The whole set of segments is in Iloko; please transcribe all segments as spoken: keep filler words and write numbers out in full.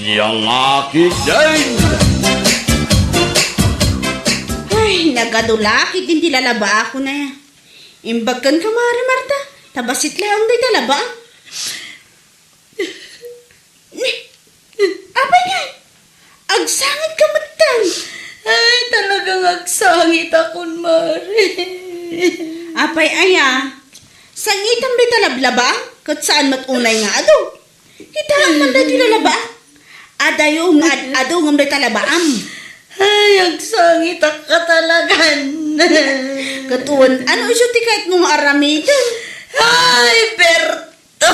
Yang aki din! Ay, nagadu la ketdin ti lalabaakon aya. Imbag kenka, Mari Marta, ta bassit laeng dayta labaam. Apay ngay? Agsangitka metten. Ay, talagang agsangitakon, Mari. Apay aya? Sangitam dayta lablaba? Ket saan met unay nga adu? Kitaem man daytoy lalaba. Adayo nga ad-, adu ngem dayta labaam. Ay, agsangitakka talagan. Ket wen, ano isu ti kayatmo nga aramiden? Ay, Berto!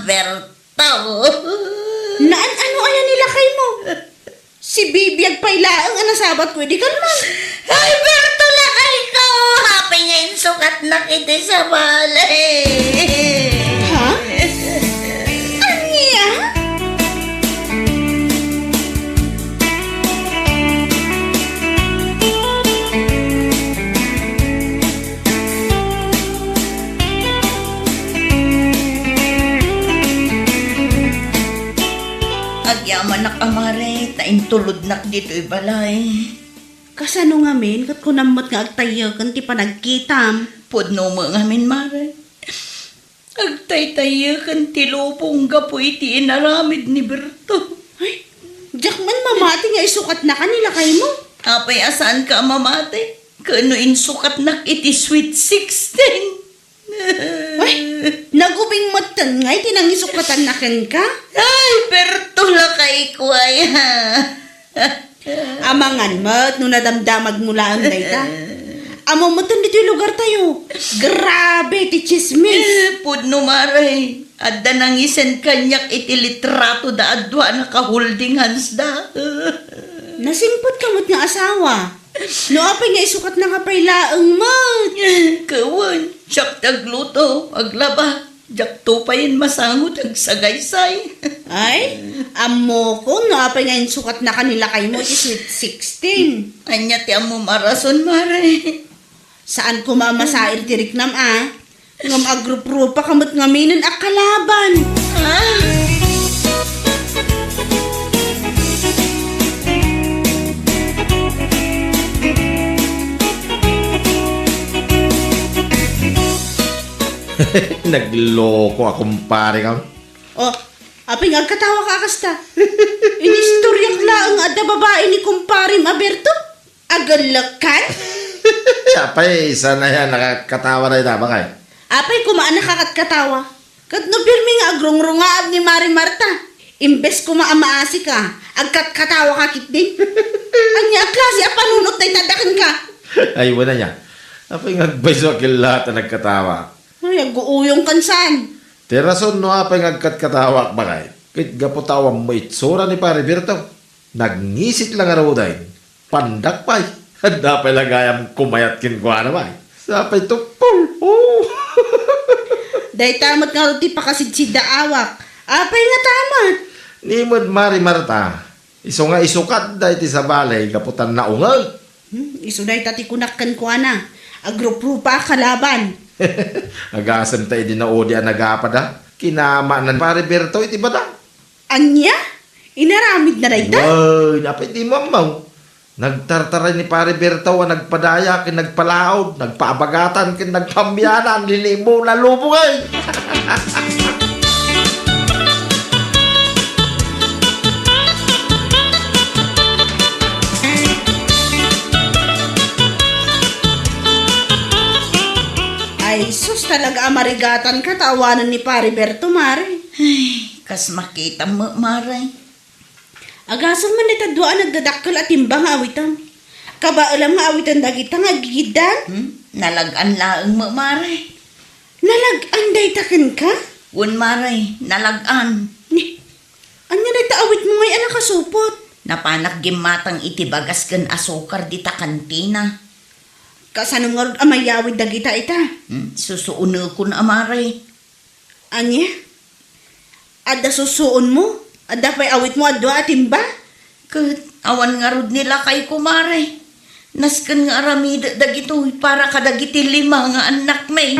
Berto! Naan-ano aya ni lakaymo? Sibibiag pay laeng a nasabatko idi kalman. Ay, Berto, lakayko! Apay nga insukatnak iti sabali. Ha? Ania? Agyamanak a, Mari, ta intulodnak ditoy balay. Kasano ngamin ket kunam met nga agtayyeken ti panagkitam? Pudno met ngamin, Mari. Agtaytayyeken ti lubong gapu iti inaramid ni Berto. Ay, diak man mamati nga isukatnaka ni lakaymo. Apay a saanka a mamati? Ket no insukatnak iti Sweet Sixteen? Ay, nagubing metten ngay ti nangisukatan na kenka? Ay, Berto, lakayko aya. Amangan met no nadamdamagmo laeng dayta. Ammom metten ditoy lugartayo. Grabe ti tsismis. Eh, pudno, Mari. Adda nangisend kaniak iti litrato da a dua a naka-holding hands da. Nasingpetka met nga asawa. No apay nga isukatnaka pay laeng met. Ket wen, siak ti agluto, aglaba, diakto payen masango ti agsagaysay. Ay, ammokon no apay nga insukatnaka ni lakaymo iti Sweet Sixteen. Ania ti ammom a rason, Mari? Saan koma a masair ti riknam, a? Ngem agruprupa ka met ngaminen a kalaban. Ah! Nagloko a kumpare kam. Oh, apay nga agkatawa ka kasta? Inistoriak laeng adda babai ni kumparem a Berto. Agellekkan? Apay, saan aya nakatkatawa dayta, bakay? Apay, koma a nakatkatawa. Ket no pirmi nga agrugrungaag ni Mari Marta, imbes koma a maasika, agkatkatawa ka ketdin. Ania a klase a panunot dayta da kenka? Ay, wen aya. Apay nga agbayso a kellaat a nagkatawa? Ay, aguuyongkan saan? Ti rason no apay nga agkatkatawaak, bakay, ket gapu ta awan mo itsura ni Pare Berto. Nagngisit la ngaruden. Pandak pay. Adda pay la gayam kumayat kenkuana pay. Sapay tuppol. Oh. Dayta met ngarud ti pakasidsiddaawak. Apay ngata met? Ni met Mari Marta. Isu nga isukat dayta sabali gapu ta naungel. Hmm, isu dayta ti kunak kenkuana. Agruprupa a kalaban. Agasem ta idi naudi a nagapada. Kinamanan Pare Berto iti badang. Ania? Inaramidna dayta? Wen, apay dimo ammo? Nagtartaray ni Pare Berto a nagpadaya ken nagpalaod, nagpaabagatan ken nagpammianan, linimuna lubong, ay! Ay, sus, talaga a marigatan ka, ta awanen ni Pare Berto, Mari. Ay, kas makitam met, Mari. Agasem man dayta dua a nagdadakkel a timba nga awitem. Kabaelam nga awiten dagita nga aggigiddan? Hmm? Nalag-an laeng met, Mari. Nalag-an dayta kenka? Wen, Mari, nalag-an. Ni, ania dayta awitmo ngay a nakasupot? Napanak gimmatang iti bagas ken asukar dita kantina. Kasano ngarud a mayawid dagita ita? Hmm, susuonekon a, Mari. Ania? Adda susuonmo? Adda pay awitmo a dua a timba? Ket awan ngarud ni lakayko, Mari. Nasken nga aramidek dagitoy para kadagiti lima nga annakmi.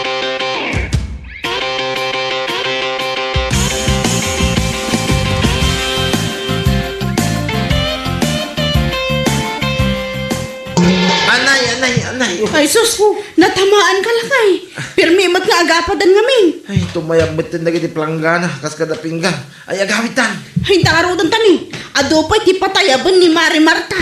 Anay, anay, anay. Ay, sus, natamaan ka, lakay. Pirmi met nga agapadan ngamin. Ay, tumayab met dagiti planggana, kas kada pinggan. Ay, agawidtan. Ay, inta ngaruden ta ni. Adu pay ti patayaben ni Mare Marta.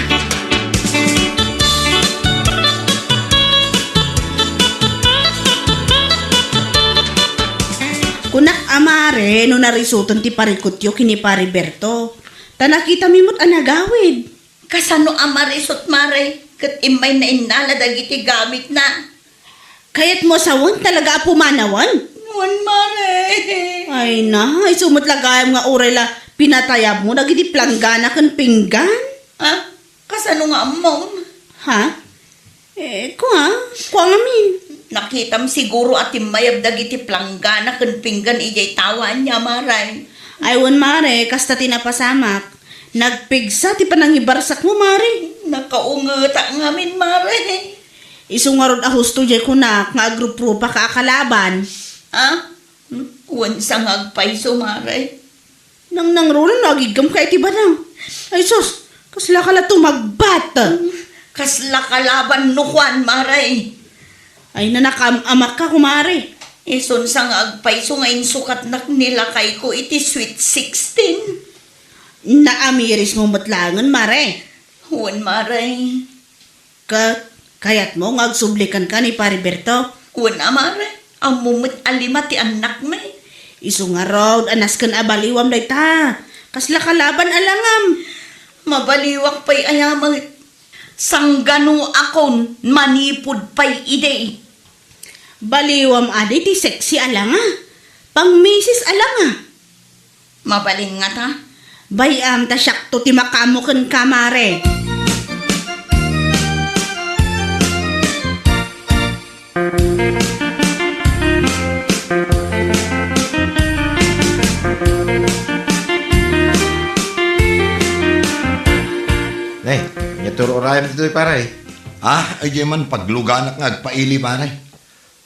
Kunak a, Mare, no narisuten ti parikutyo ken ni Pare Berto. Ta nakitami met a nagawid. Kasano a marisut, Mare, ket immay nainnala dagiti gamitna? Kayatmo a sawen talaga a pumanawen? Wen, Mare. Ay na, isu met la gayam nga uray la pinatayabmo dagiti planggana ken pinggan? Ha? Kasano nga ammom? Ha? Eh, kua, kua ngamin. Nakitam siguro a timmayab dagiti planggana ken pinggan idiay tawa ania, Mare. Ay, wen, Mare, kasta ti napasamak. Nagpigsa ti panangibarsakmo, Mare. Nakaungetak ngamin, Mare. Isu ngarud a husto diay kunak nga agruprupa ka a kalaban. Ah? Hmm? Wen sa nga agpayso, Mare. Nangnangruna no agiggam ka iti badang. Ay sus, kasla ka la tumagbat. Hmm? Kasla kalaban no kuan, Mare. Ay, nanakam-amak ka, kumare. Isun sa nga agpayso nga insukatnak ni lakayko iti Sweet Sixteen. Naamirismo met laengen, Mare. Wen, Mare. Ket, kayatmo nga agsublikan ka ni Pare Berto? Wen a, Mare. Ammo met a lima ti annakmi. Isu ngarud a nasken a baliwam dayta. Kasla kalaban a langam. Mabaliwak pay aya met. Sangganoakon manipud pay idi. Baliwam adi ti sexy a langa. Pang-misis a langa. Mabalin ngata? Bay-am ta siakto ti makaammo kenka, Mare. Ne, ania ti ur-urayam ditoy, pare? Ah, ay di man pagluganak nga agpaili, pare.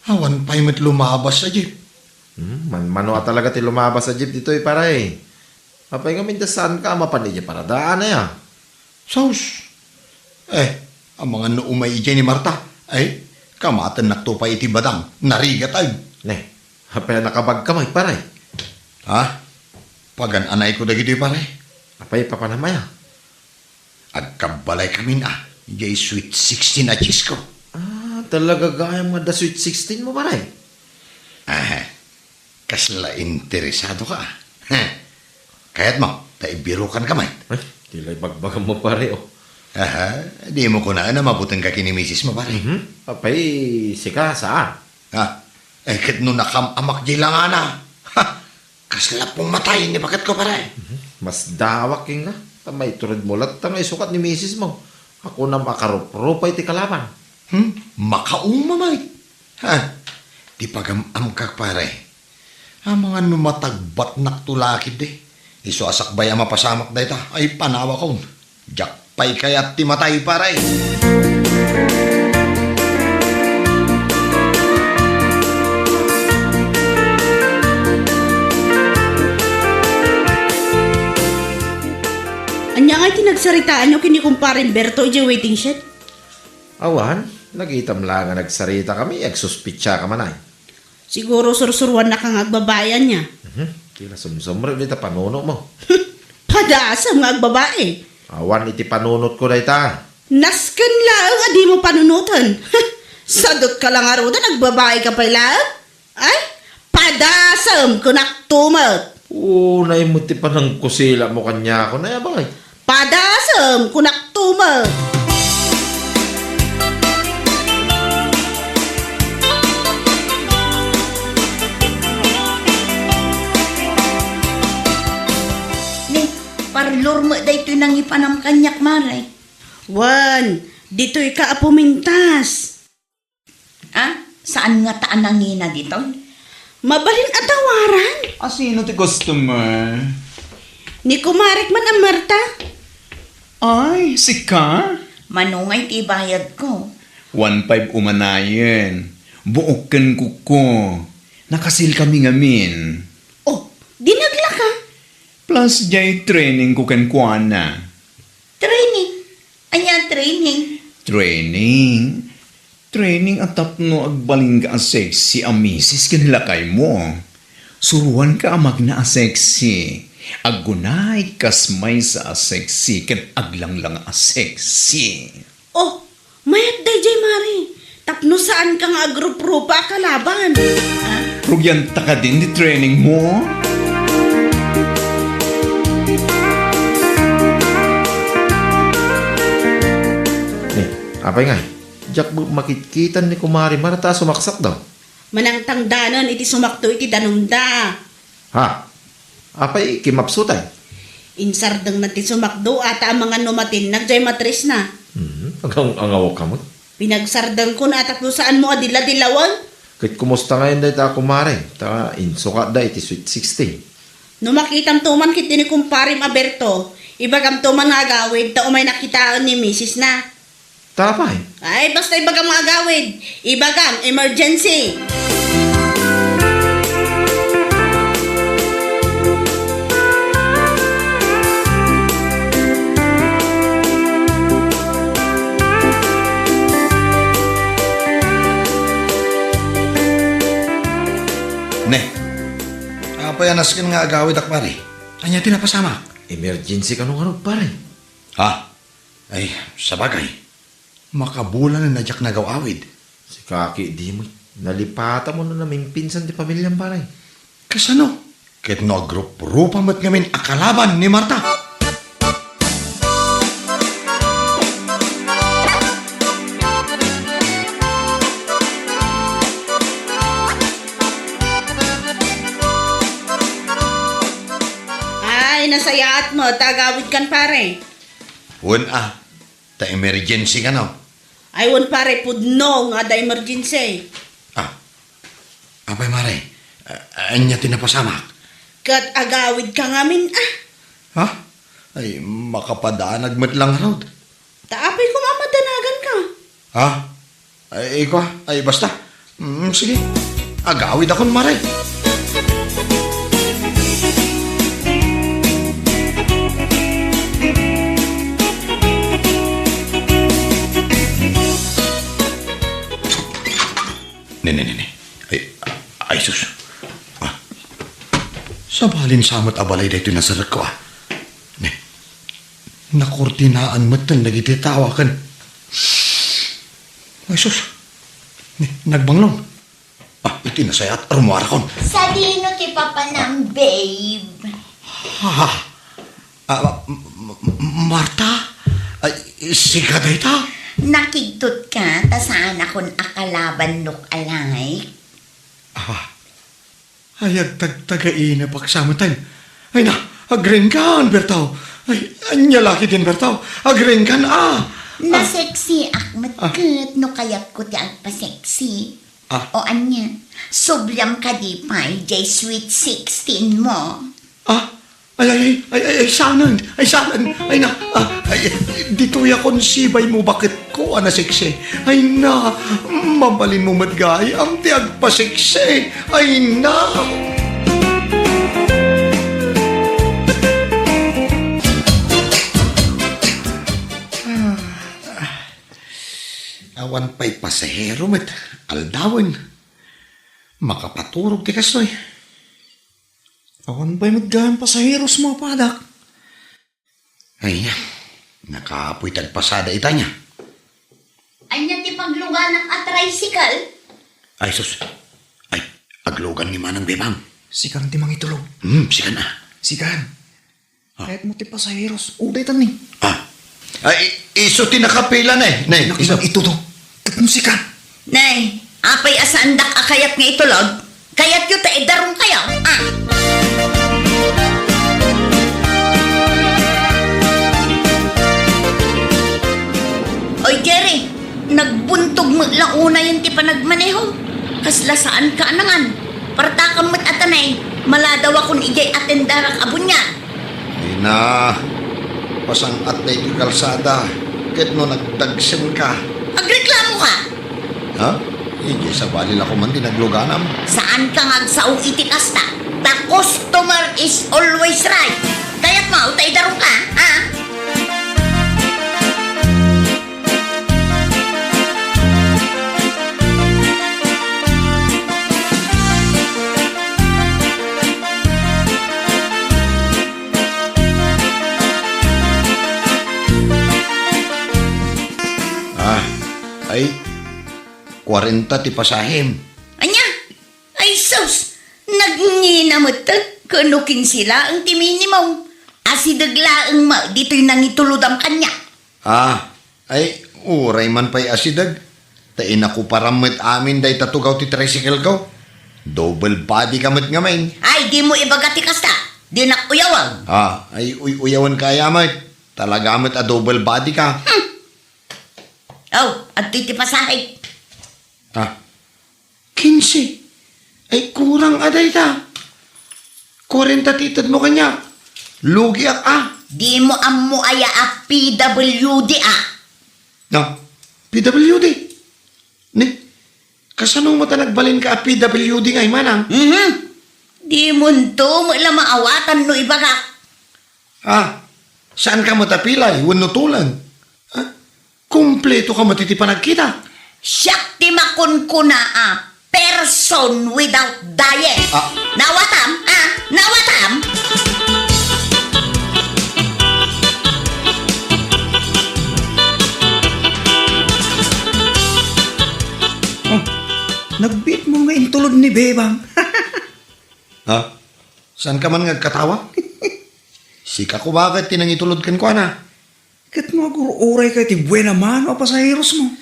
Awan pay met lumabas a jeep. Hmm, manmano a talaga ti lumabas a jeep ditoy, pare. Apay ngamin ta saanka a mapan idiay paradaan aya? Sus! Eh, amangan no umay idiay ni Marta. Ay, kamatennakto pay iti badang. Narigat ay. Ne, apay a nakabagka met, pare? Ha? Pagan-anayko dagitoy, pare. Apay, papanam aya? Agkabbalay kamin a, jay Sweet Sixteen a cheese ko. Ah, talaga gayam nga adda Sweet Sixteen mo, pare? Aha. Kasla interesado ka, ah. Heh. Kayat mo, ta ibirukan ka met. Ay, ti la ibagbagam mo, pare, oh. Aha, di mo kunaen a mabuteng ka ken ni misis mo, pare. Mhm. Apay, sika, saan? Ha? Eh, ket no nakam-amak di langana. Ha? Kasla pumatay ni baket ko, pare. Mhm. Masdawak kenka. Ta maitured mo latta nga isukat ni misis mo. Akunam a karuprupa iti kalaban. Hmm? Makauma met. Ha? Ti pagam-amkak, pare. Amangan no matagbatnak to lakid, eh. Isu a sakbay a mapasamak dayta, ay panawakon. Diak pay kayat ti matay, pare. Ania ngay ti nagsaritaanyo ken ni Kumpare Berto idiay waiting shed? Awan, nakitam la nga nagsarita kami, agsuspitsa ka man ay. Siguro sursuruannaka nga agbabae ania. Mhm. Ti la sumsumrek dita panunotmo. Padasem nga agbabae. Awan iti panunotko dayta. Nasken laeng a dimo panunoten. Sadutka la ngaruden, agbabae ka pay laeng. Ay, padasem, kunakto met. Unay met ti panangkusilamo kaniako, nay abay. Padasem, kunakto met. Ni, parlor met daytoy nangipanam kaniak, Mare. Wen, ditoyka a pumintas. Ah, saan ngata a nangina ditoy? Mabalin a tawaran? A, sino ti customer? Ni kumarek man a Marta. Ay, sika? Mano ngay ti bayadko? One five umanayen. Buok ken kuko. Nakasil kami ngamin. Oh, di naglaka? Plus, jay training ko kenkuana. Training? Ania training? Training? Training a tapno agbalinka a sexy a misis ken lakaymo. Suruanka a magna a sexy. Aggunay kas maysa a sexy ken aglanglanga a sexy. Oh, mayat dayjay, Mare. Tapno saanka nga agruprupa a kalaban. Ah? Rugianta kadin ti training mo? Ni, apay ngay, diak makitkitan ni Kumare Marta a sumaksakda. Manangtangdanen iti sumakto iti danumda. Ha? Apay, kimapsutay? Insardengna ti sumakdo, ata amangan no matinnag jay matrisna. Mhm. Agang-angawak ka met. Pinagsardengkon a tapno saanmo a dila-dilawen. Ket kumusta ngayon dayta a kumare? Ta insukatda iti Sweet Sixteen. No makitamto man ketdi ni kumparem a Berto, ibagamto man nga agawid ta umayna kitaen ni misisna. Ta apay? Ay, basta ibagam nga agawid. Ibagam, emergency. Ne, apay a nasken nga agawidak, pare? Ania ti napasamak? Emergency kano ngarud, pare? Ha? Ay, sabagay. Makabulanen a diak nagaw-awid. Sika ketdi met. Nalipatam no namimpinsan ti pamiliam, pare. Kasano? Ket no agruprupa met ngamin a kalaban ni Marta? Ay, nasayaat met ta agawidkan, pare. Wen a, ta emergency kano? Ay, wen, pare, pudno nga adda emergency. Ah, apay, mare? A-, ania ti napasamak? Ket agawidka ngamin, ah. Ha? Ay, makapadanag met la ngarud. Ta apay koma a madanaganka? Ha? Ay, ikaw, ay, basta. Mm, sige. Agawidakon, mare. Ne, ne, ne, ne. Ay, ay, sus. Ah. Nabalin sa met a balay daytoy nasarekko, a. Ne, nakurtinaan metten dagiti tawa ken, ay sus, ne, nagbanglon. A, iti nasayaat, rummuarakon. Sadino ti papanam, babe? Ha? A, M-, M-, Marta? Ay, sika dayta? Nakigtotka ta saanakon a kalaban look-alike? A, ay, agtagtagainepaksa metten. Ay na, agrengkan, Bertaw. Ay, ania la ketdin, Bertaw? Agrengkan, a. A. Naseksiak met ket no kayatko ti agpaseksi. A. O ania, subliam kadi pay jay sweet sixteen mo? A, ay, ay, ay, ay, ay, saanen, ay, saanen, ay na, a, ay, ditoyakon sibay mo baketko a naseksi. Ay na, mabalinmo met gayam ti agpaseksi. Ay na. Awan pay pasahero met, aldawen. Makapaturog ti kastoy. Awan pay met gayam pasaheros mo a padak. Ay, nakaapoy ti agpasada ita nia. Ania ti pagluganak a tricycle? Ay, sus. Ay, aglugan ni Manang Bebang. Sikan ti mangitulog. Hmm, sikan a. Sikan. A. Kayatmo ti pasaheros. Uday tan ni. A. Ay, i-, isu ti nakapila, ne. Ne, isu. Ket no sika. Ne, apay a saandak a kayat nga itulod? Kayatyo ta idarongkayo, a. Oy, Jerry, nagbuntog met la unayen ti panagmaneho. Kasla saanka a nangan. Partakam met a tanay, maladawakon idiay atendarak a buniag. Ay na, pasang-at daytoy kalsada, ket no nagdagsenka. Agreklamoka? Ha? Idiay sabali la koma ti nagluganam. Saanka nga agsao iti kasta, ta customer is always right. Kayatmo ta idarongka, ha? A, ay, kuarenta ti pasahem. Ania? Ay sus! Nagngina metten ken no kinse laeng ti minimum. Asideg laeng met ditoy nangitulodam kaniak. A, ay, uray man pay asideg. Ta inakuparam met amin dayta tugaw ti tricycle ko. Double body ka met ngamin. Ay, dimo ibaga ti kasta. Dinak uyawen. A, ay, uy-uyawenka aya met. Talaga met a double body ka. Hmm. Aw, adtoy ti pasahe. A, kinse. Ay, kurang a dayta. Kuarenta ti itedmo kaniak. Lugiak a. Dimo ammo aya a P W D a? A, P W D? Ne, kasano met a nagbalinka a P W D ngay, manang? Mhm. Dimonto met la maawatan no ibagak. A, saanka met a pilay wenno tuleng? A, kumpleto ka met iti panagkita. Siak ti makunkuna a person without diet. A. Naawatam, a? Naawatam? O, nagbiit mo nga intulod ni Bebang. Ha? Saanka man nga agkatawa? Sika koma ket ti nangitulod kenkuana. Ket no agur-urayka iti buena mano a pasaheros mo.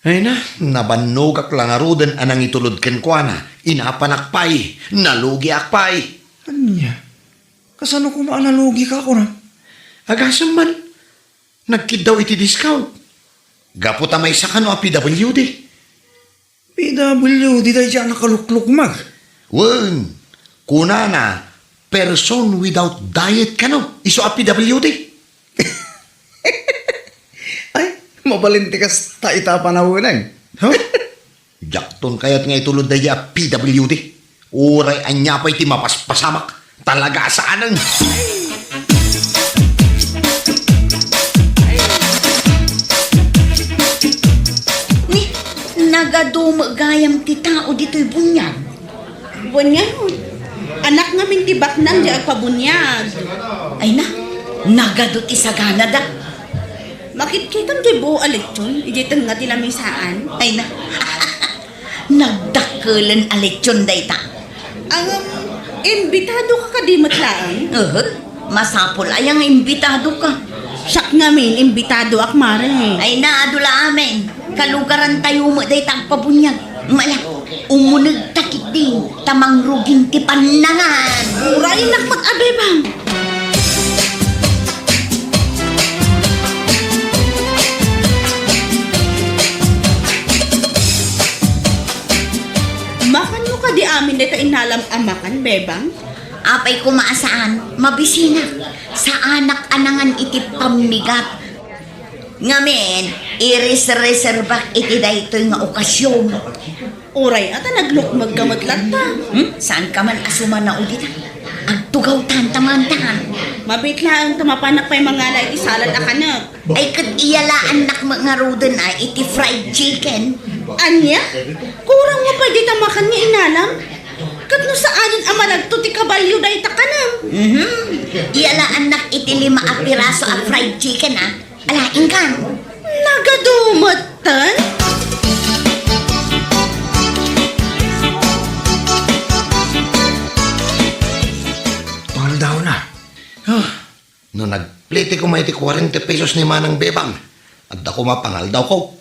Ay na, nabannogak la ngaruden a nangitulod kenkuana. Inapanak pay, nalugiak pay. Ania? Kasano koma a nalugika, kunam? Agasem man, nagkiddaw iti discount. Gapu ta maysa kano a P W D. P W D daydiay a nakaluklukmeg. Wen, kunana, person without diet kano, isu a P W D. Ay, mabalin ti kasta ita a panaweneng. Ha? Diakton kayat nga itulod daydiay a P W D. Uray ania pay ti mapaspasamak, talaga a saanen. Ni, nagadu met gayam ti tao ditoy buniag. Wen ngarud, Anak ngamin ti baknang di agpabuniag. Ay na, nagadu ti saganada. Makitkitam ti buo a lechon, idiay tengnga ti lamisaan. Ay na, nagdakkelen a lechon dayta. Ang, um, imbitado ka kadi met laeng? Uhut, masapul aya nga imbitado ka. Siak ngamin, imbitado ak, mare. Ay na, adu la amin. Kalugaran tayo met dayta agpabuniag. Maya, umuneg ta ketdi, ta mangrugin ti pannangan. Uray, nak met a bebang. Makanmo kadi amin dayta inalam a makan, bebang? Apay koma a saan, mabisinak. Saanak a nangan iti pammigat. Ngamin, ireserreserbak iti daytoy nga okasyon. Uray, ata naglukmeg ka met latta. Hmm? Saan ka man a sumanao dita? Agtugawtan ta mantan. Mabiit laeng ta mapanak pay mangala iti salad a kanek. Ay, ket iyalaannak met ngaruden a iti fried chicken. Ania? Kurang mo pay dita makan nga inalam? Ket no saanen a malagto ti kabalio dayta kanem? Mhm. Iyalaannak iti lima a piraso a fried chicken, a. Ala, inkan. Nagadumetten? Pangaldaw na. Ah, no nagplete koma iti kuarenta pesos ni Manang Bebang, adda koma pangaldaw ko.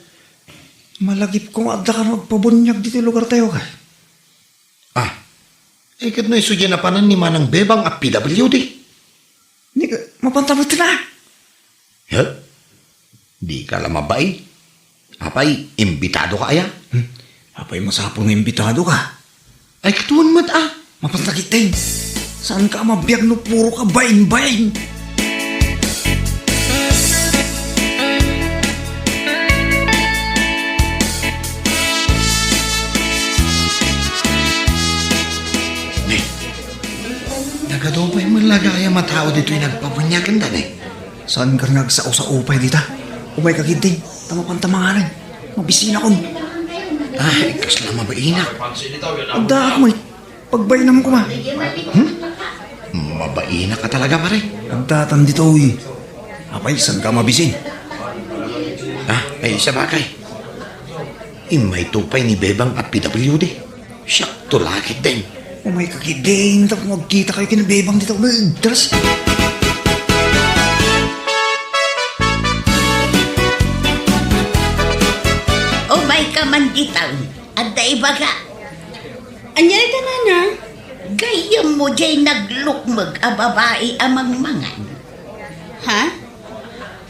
Malagip ko nga adda kano agpabuniag ditoy lugar tayo, kay. Ah, eh, ket no isu diay napanan ni Manang Bebang a P W D? Ni, mapanta met na. He? Di ka la mabain. Apay, imbitado ka aya? Hmm? Apay, masapul nga imbitado ka. Ay, ket wen met, ah. Mapanta ketdin. Saan ka mabiag no puro ka bain-bain? Ne, nagadu pay met la gayam a tao ditoy nagpabuniagen da, ne? Saan ka nga agsao-sao pay dita? Umay ka ketdin, ta mapanta manganen. Mabisinakon. Ay, kasla mabainak. Addaak met. Pagbainam koma. Hmm? Mabainak ka talaga, pare. Agtatan ditoy. Apay, saan ka mabisin? Ah, ay, sabagay. Immay to pay ni Bebang a P W D. Siak to la ketdin. Umay ka ketdin, ta kung agkita kayo ken Bebang dita, uy, daras. Umay ka man dita, adda ibaga. Ania ita, nana? Gayyemmo diay naglukmeg a babai a mangmangan. Ha?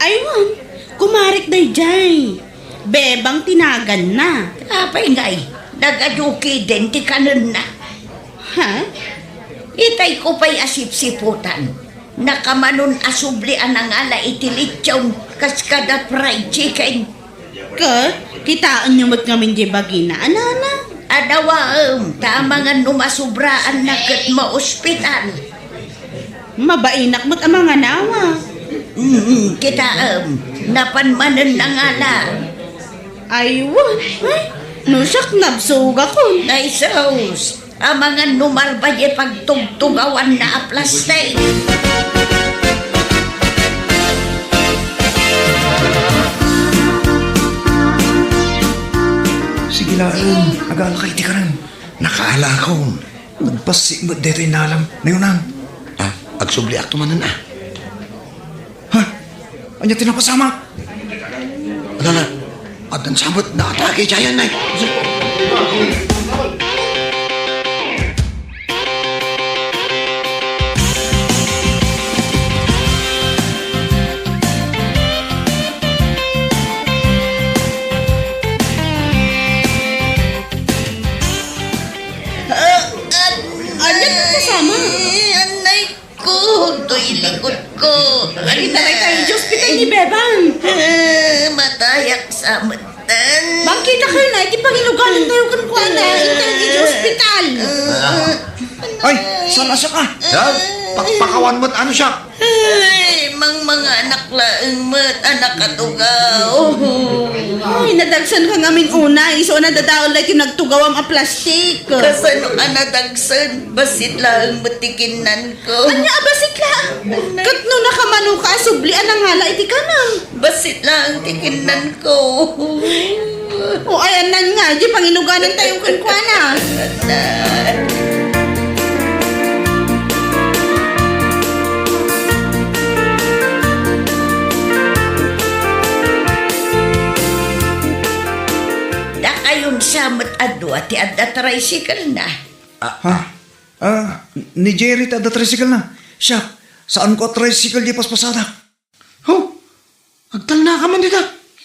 Ay, wen, kumarek daydiay. Bebang ti naganna. Apay ngay, nagadu ketdin ti kanenna. Ha? Itay ko pay a sipsiputan. Nakamanon a subli a nangala iti lechon kas kada fried chicken. Ket, kitaenyo met ngamin diay bagina, a nana? Adawaem, ta amangan no masubraanna ket maospital. Mabainak met a manganawa. Mm, kitaem, napan manen nangala. Ay, wen, ay, no siak nabsugakon. Ay, sus. Amangan no marba diay pagtugtugawanna a plastik. Sige laeng, agala ka iti kanem. Nakaala akon. Nagpassi met daytoy inalam. Nayonan. Ah, agsubliak to manen, ah. Ha? Ania ti napasamak? Ala, ala. Addan sabet, naatake diayen, ay. Ah, an-, ania ti napasamak? Anay ko, toy likod ko. Itaray tayo iti ospital ni Bebang. Ah, matayak sa matan. Bangkita kayo na, iti pangilugalan tayo kan kuana, itaray iti ospital. Ah. Ay, saan asa ka? Ha? Pakpakawan met, ano siak? Ay, mangmanganak laeng met a nakatugaw. Ay, nadagsenka ngamin unay, isu a nadadael daytoy nagtugawam a plastik. Kasano a nadagsen? Bassit laeng met ti kinnanko. Ania a bassit laeng? Ket no nakamanoka a subli a nangala iti kanam? Bassit laeng ti kinnanko. O, ay, annan nga, di pangiluganan tayo kenkuana. Dakayon sa met a dua ti adda tricycle na. Ah, ha? Ah, ni Jerry ti adda tricycle na. Siak, saanko a tricycle di paspasadak. Ho, agtalnaka man dita.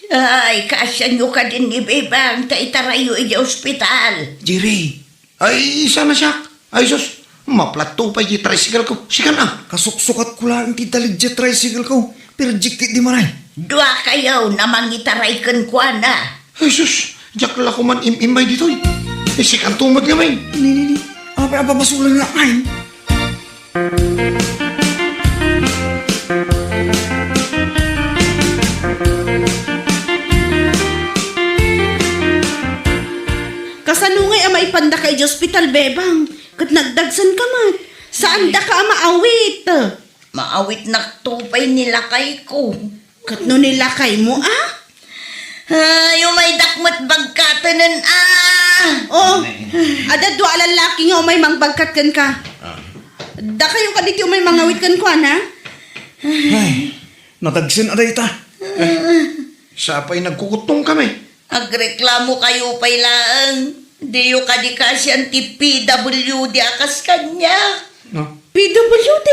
Ay, kaasianyo kadin ni Bebang ta itarayyo iti ospital. Jerry. Ay, sana siak. Ay, sus, maplatto pay ti tricycle ko. Sikan a. Kasuksukatko laeng ti dalig ti tricycle ko. Pero jikki di maray. Dua kayo na mangitaray kenkuana. Ay, sus, diak la koman im-immay ditoy. Isikan tumod ngamin. Ni, ni, ni. Apay a babasolan nga ay. Kasano ngay a maipandaka iti ospital, Bebang? Ket nagdagsenka met. Saandaka a maawit. Maawitnakto pay ni lakayko. Ket no ni lakaymo, a? Ay, umaydak met bagkatenen, a! O, adda dua a lallaki nga umay mangbagkat kenka. Ah. Dakayo kadi ti umay mangawit kenkuana? Ay, nadagsen a dayta. Sapay nagkukuttong kami. Agreklamo kayo pay laeng. Diyo kadi kaasian ti P W D a kas kaniak. No? P W D?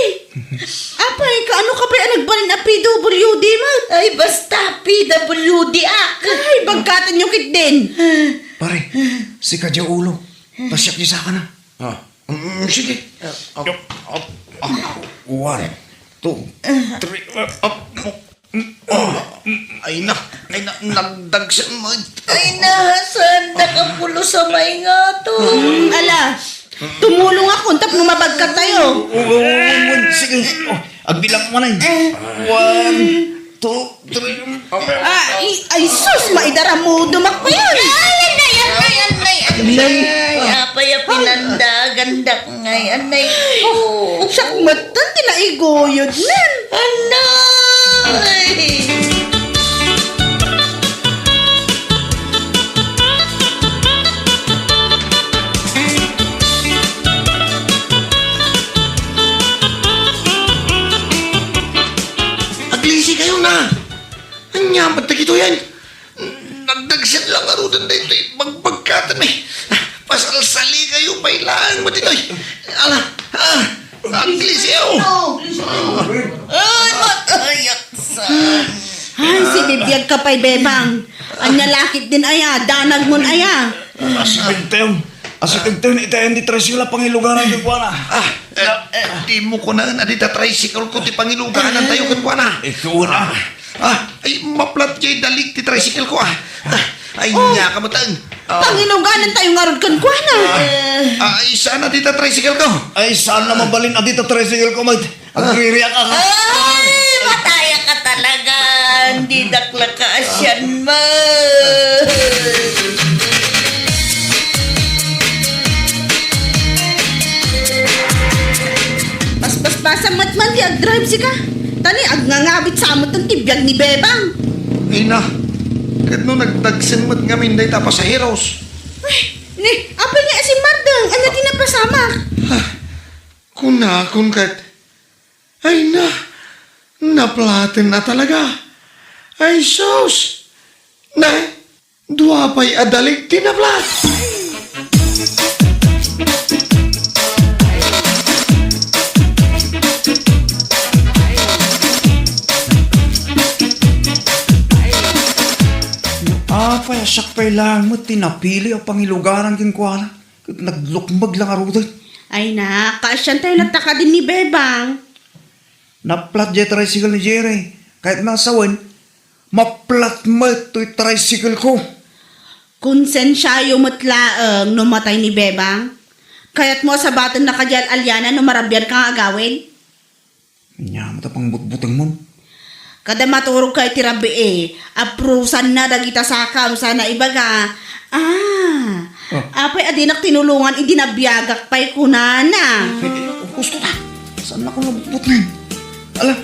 Apay, kaano ka pay a nagbalin a P W D met? Ay, basta P W D ak. Ay, bagkatanyo ketdin. Pare, sika diay ulo. Ta siak diay sakana. Ah. Mm, sige. Up, up, up. One, two, three, up. Oh, ay na, ay na, nagdagsen met. Ay na, saandaka pulos a maingato. Mm, ala, tumulongakon tapno mabagkatayo. Oh, oh, oh, oh, sige. Oh, agbilang mo na. One, two, three. Ay, ay, sus, maidaramudomak pa yan. Ay, ay, ay, ay, ay, ay, ay, ay, ay, apay a pinandagandak. Ngay, anay ko. Siak met ti naiguyod nan. Anay! Aglisi kayo na. Ania met dagitoy? Nagdagsen la ngaruden daytoy bagbagkatanmi. Pasalsali kayo pay laeng met ditoy. Ala, ah, aglisiyo. Ay, matayak sa. Ay, sibibiag ka pay, Bebang. Ania la ketdin aya, danag mon aya. Asikagtayon. Asikagtayon, itayan ti tricycle a pangilugaran kenkuana. Ah, eh, eh, dimo kunaen a dita tricycle ko ti pangilugaran tayo kenkuana. Ikaw na. Ah, ay, maplat jay dalik ti tricycle ko, ah. Ah, ay, nia ka met. Pangiluganan tayo ngarud kenkuana. Ah, ay, saan a dita tricycle ko? Ay, saan na mabalin a dita tricycle ko, met? Agririak ka. Ay, mataya ka talaga. Didak la kaasian met. Paspaspasam met man ti agdrive sika. Ta ni, agngangabit sa met ti biag ni Bebang. Ay na, ket no nagdagsen met ngamin dayta pasaheros. Ay, ni, apay nga asimmardeng, ania ti napasamak? Ah, kunakon ket, ay na, naplaten na talaga. Ay sus! Nay, dua pay a dalik ti naplat. Apay a siak pay laeng met ti napili a pangilugaran kenkuana, ket naglukmeg la ngaruden. Ay na, kaasian tayo latta kadin ni Bebang. Naplat jay tricycle ni Jerry. Kayatna a sawen, maplat met toy tricycle ko. Konsensiayo met laeng no matay ni Bebang. Kayatmo a sabatenna kadi al-aliana no marabian ka nga agawid? Ania met a pangbutbutengmon? Kada maturogka iti rabii, aprusanna dagita sakam sana ibaga, "Ah, Oh. apay a dinak tinulongan idi nabiagak pay," kunana. Eh, eh, husto ta. Saannakon nga butbutngen. Ala,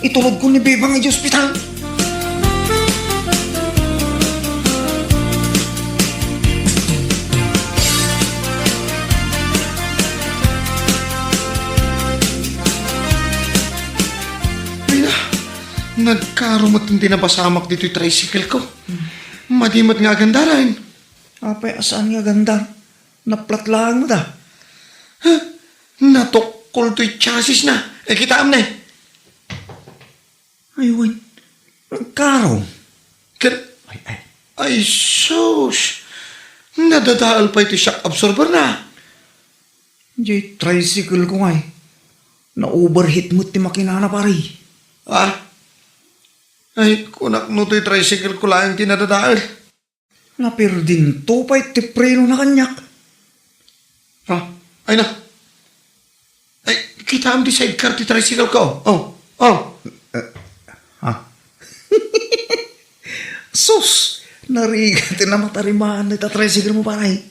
itulodko ni Bebang iti ospital. Ay na, nagkaro met ti napasamak ditoy tricycle ko. Madi met nga agandaren. Apay a saan nga agandar? Naplat laeng met a. Ha? Natukkol toy chassis na. Eh, kitaem ne. Ay, wen. Nagkaro. Ket, ay, ay. Ay, sus! Nadadael pay ti shock absorber na. Diay tricycle ko ngay. Na-overheat met ti makinana, pare. Ah? Ay, kunak no toy tricycle ko laeng ti nadadael. Napirdinto pay ti prenona kaniak. Ah, ay na. Ay, kitaem ti sidecar ti tricycle ko. Oh, oh. Eh, ah. Sus! Narigat ti namatarimaan ita tricycle mo, pare.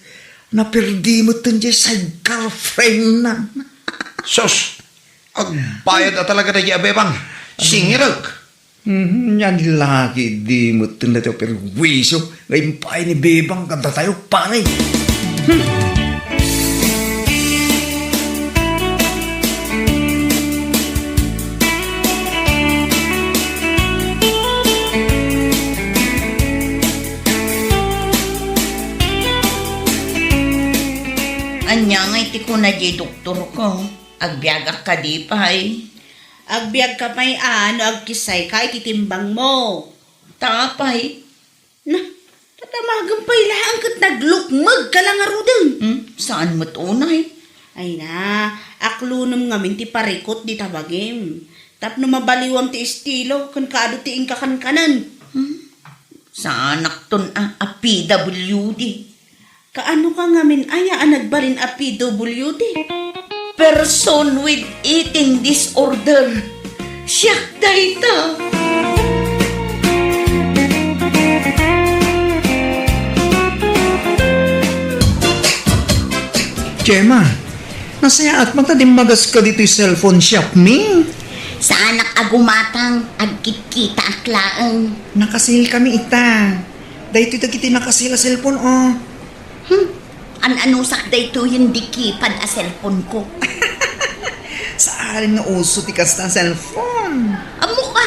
Napirdi met ti sidecar frame na. Sus! Agbayad a talaga daydi a Bebang. Singirek. Mhm, yan laki di met ti perwisyo nga impay ni Bebang kadatayo, pare. Hmm. Ania ngay ti kuna diay doktorko? Agbiagak kadi pay? Agbiagka pay a no agkissayka iti timbangmo. Ta apay? Na, tatamagen pay laeng ket naglukmegka la ngaruden. Hmm, saan met unay? Ay na, aklonem ngamin ti parikut dita bagim. Tapno mabaliwam ti estilo ken kaadu ti inka kankanen. Hmm? Saanakton a, a P W D. Kaano ka ngamin aya a nagbalin a P W D? Person with eating disorder. Siak dayta. Gemma, nasayaat man ta dimmagas ka ditoy cellphone shop mi. Saanak a gumatang, agkitkitaak laeng. Nakasil kami ita. Daytoy dagiti nakasil a cellphone, oh. Hmm, an-anusak daytoyen di keypad a cellphone ko. Saan nga uso ti kasta a cellphone? Ammo ka,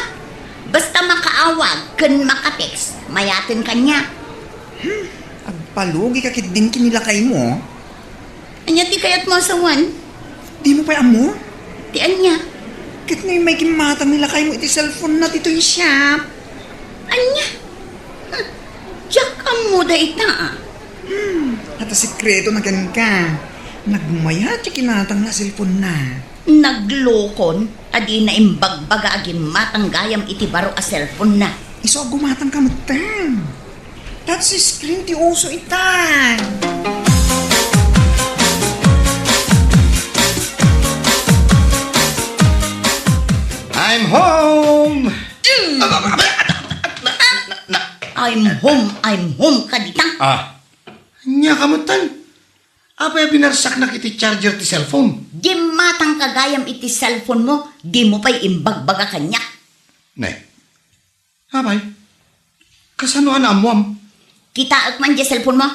basta makaawag ken makatext, mayaten kaniak. Hmm, agpalugi ka ketdin ken ni lakaymo. Ania ti kayatmo a sawen? Dimo pay ammo? Ti ania? Ket no immay gimmatang ni lakaymo iti cellphone na ditoy shop. Ania? Huh, diak ammo dayta, ah. Hmm, ata sekreto na kenka. Nagmayat ti kinatang na cellphone na. Naglokon, ta dina imbagbaga a gimmatang gayam iti baro a cellphone na. Isu a gumatang ka metten. Touch screen ti uso ita. I'm home! Mm. Aba, aba, aba, na, na, na, na. I'm home, I'm home ka dita. Ah, ania ka metten? Apay a binarsaknak iti charger ti cellphone? Gimmatang ka gayam iti cellphone mo, dimo pay imbagbaga kaniak. Ne, apay? Kasano a naammuam? Kitaek man diay cellphone mo?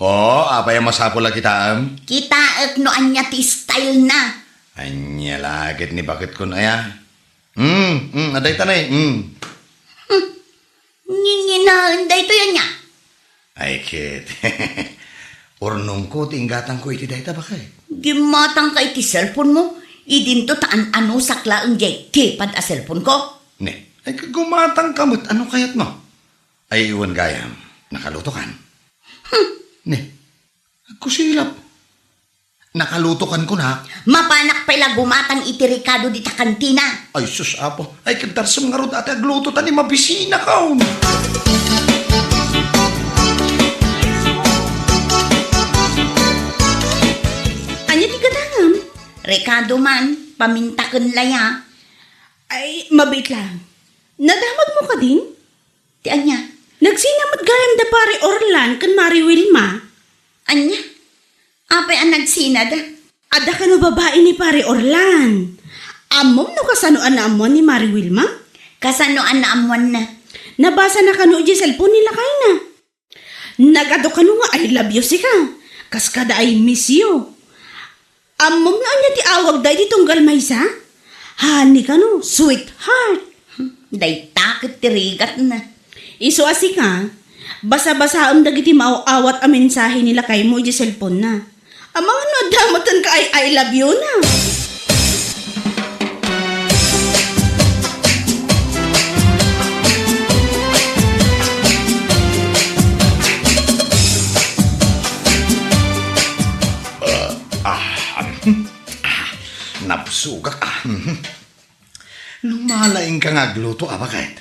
Oo, apay a masapul a kitaem? Kitaek no ania ti style na. Ania la ket ni baket kun aya? Hmm, hmm, adda ita ne, hmm. Hmm. Nginginaen daytoy ania? Ay, ket. Urnongko ti inggatangko iti dayta, baket. Gimmatangka iti cellphone mo, idinto ta an-anusak laeng diay keypad a cellphone ko. Ne, ay, gumatangka met, ano kayatmo? Ay, wen gayam, nakalutokan? Hmm. Ne, agkusilap. Nakalutokan kunak. Mapanak pay la gumatang iti rekado dita kantina. Ay, sus, Apo. Ay, kadarsem ngarud a ti agluto ta ni mabisinakon. Ania ti gatangem? Rekado man. pamintaken laya. Ay, mabiit lang. Nadamagmo kadin? Ti ania? Nagsina met gayam da Pare Orlan ken Mari Wilma. Ania? Apay a nagsinada? Adda kano babai ni Pare Orlan. Ammom no kasano a naammoan ni Mari Wilma? Kasano a naammoanna? Nabasana kano idiay cellphone ni lakayna. Nagadu kano nga I love you sika. Kas kada I miss you. Ammom no ania ti awagda iti tunggal maysa? Honey kano, sweetheart. Dayta ket ti rigatna. Isu a sika, basa-basaem dagiti maaw-awat a mensahe ni lakaymo iti cellphone-na. Amangan no adda met ken ka I, I love you na. Ah, ah, ah, nabsogak, ah. Lumalaing ka nga agluto, a, baket?